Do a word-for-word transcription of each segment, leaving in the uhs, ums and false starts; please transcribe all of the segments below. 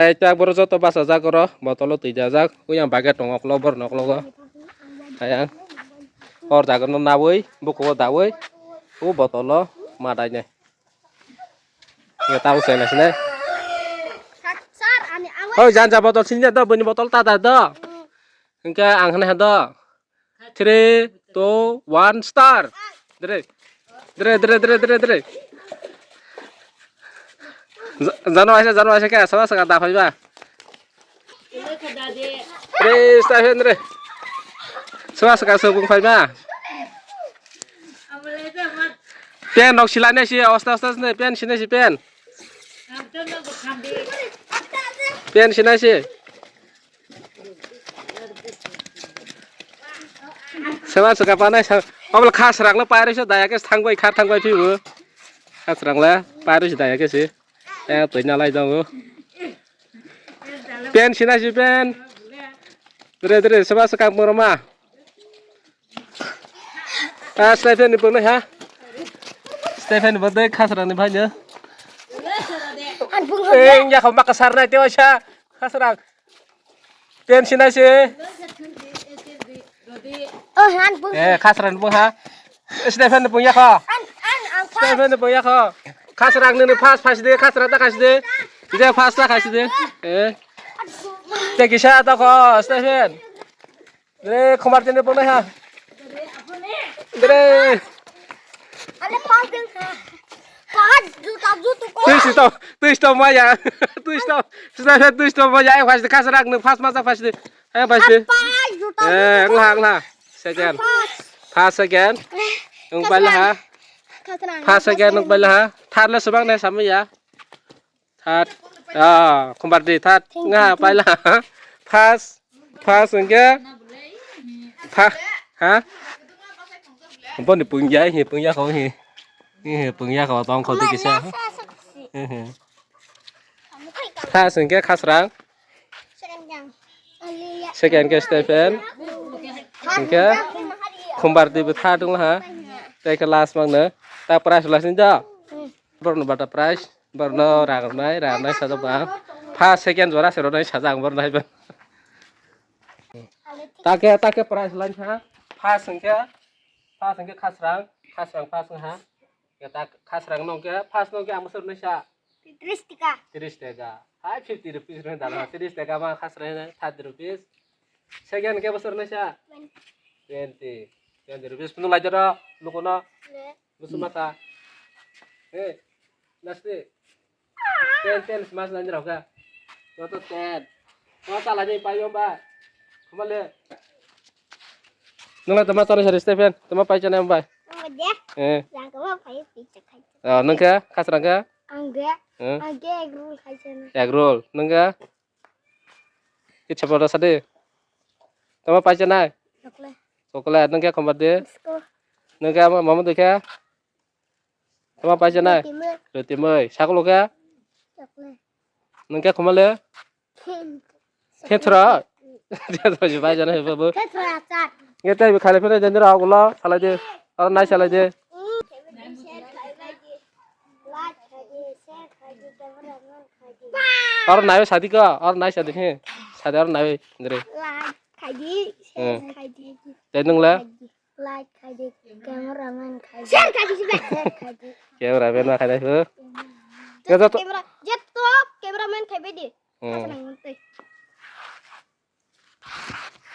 Ai tak boro joto bachajak oro, botolo twi dajak. Ui ang bagwi tongo oklo borok noklogo. Ai ang hor jaga no nawi, bukugo dawi. O botolo madai nai. Nge tau se nai sinai. Sir, ani awe. Hoi, janja botol sinja do, bini botol ta da do. Hingke ang hane ha do. Three, two, one, start. Dre. Dre, dre, dre, dre, dre. Ja-, jano aise, jano aise ke, saba saka da phai ba. Dre, start hen dre. Saba saka so bung phai ba. Pen rok silai nai si, osta, osta, osta, pen sinai si, pen. Pen sinai si. Sema saka panai sa, obol khasrang le pairoi se daya ke thangbai kha thangbai phibo. Khasrang le pairoi se daya ke se. Eh, twi nalai dongo. Pen sinai si pen. Dre, dre, sema saka moroma. Ah, Stephen ni pung nai ha. Stephen ni pung dai khasrang ni bhai no. Ang pung Eh, ya kho makasar nai te waisa. Khasrang. Pen sinai se. Oh, ang pung. Eh, khasrang ni pung ha. Stephen ni pung ya kho. Ang, ang, ang. Stephen ni pung ya kho. Khasrang ni first, first de, khasrang ta khas de. Je first ta khas de. Eh. Te kisa ta kho, Stephen. Dre, khomar tini pung nai ha. Dre. Ane pas ding ha. Pas juta jutu ko. Twi sto, twi sto maya. Twi sto. Sida sida twi sto maya. Ai pas de khasrang ni pas masa pas de. Ai pas de. Pas juta Eh, jutu. Ngla ngla. Second. Pas. Pas second. Nung pala ha. Khasrang. Pas second nung pala ha. Thar le subang ne samaya. Third. Ah, khumbar di third. Thank you, Nga thank you. Paila. First. First hwnkhe. Pha. Ha? Boni pungya hi pungya kho hi. Hi hi pungya kho tong kho dikisa. Mama, nasa saksi. Hi hi. First hwnkhe khasrang. Second jang. Second ke Stephen. Hwnkhe khumbar di bo third wng ha. Tei khe last mang no. Ta prize last ni da. Hmm. Borokno bata prize, borokno rang rwnai, rang rwnai sajak ba. First, second jora se rwnai sajak ang borokno hai ba. Take, take prize line kha. First hwnkhe, first hwnkhe khasrang, khasrang first wng ha. Ya tak khasrang no hwnkhe, first no hwnkhe ang bwswk rwnai sa. Tris taka. Tris taka. Hai fifty rupees rwnai dalo, tris taka ma khasrang thirty rupees. Second hwnkhe bwswk rwnai sa. Twenty. Twenty rupees phunuk lai jora lukuno. Bwswk masa. He. Nasti. Ten, ten smash nani rok kha. Joto ten. Tama chala ni pai yom ba. Khumale. Nungla tama chala sari Stephen. Tama pai chana yom ba. Tama de. Eh. Yang kama pai pizza khai. Ah, nung kha? Khasrang kha? Angge. Eh. Angge egg roll khai chana. Egg roll. Nung kha? Kitsa photo sadi. Tama pai chana? Chocolate. Chocolate. Nung kha khumba de? Biscuit. Nung kha mama de kha? Tama pai chana? Roti mui. Roti mui. Saklo kha? Chocolate. Nung khe khumale? Khen. Khenthra? Khenthra ji bai jana he babu. Khenthra achar. Nge tai bi khale phene jani rok ulo salai de. Aro nai salai de. Aro nai sadi ko, aro nai sadi he. Sadi aro nai dre. Like khai di, share khai di. Te nung le? Like khai di, cameraman khai di. Share khai di, share khai di. Cameraman ma khai dai ho. Joto camera, joto cameraman khai di. Hmm.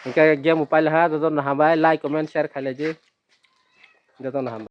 Hwnkhe game bo paila ha, joto no hambai, like, comment, share khai lai di. Joto no hambai.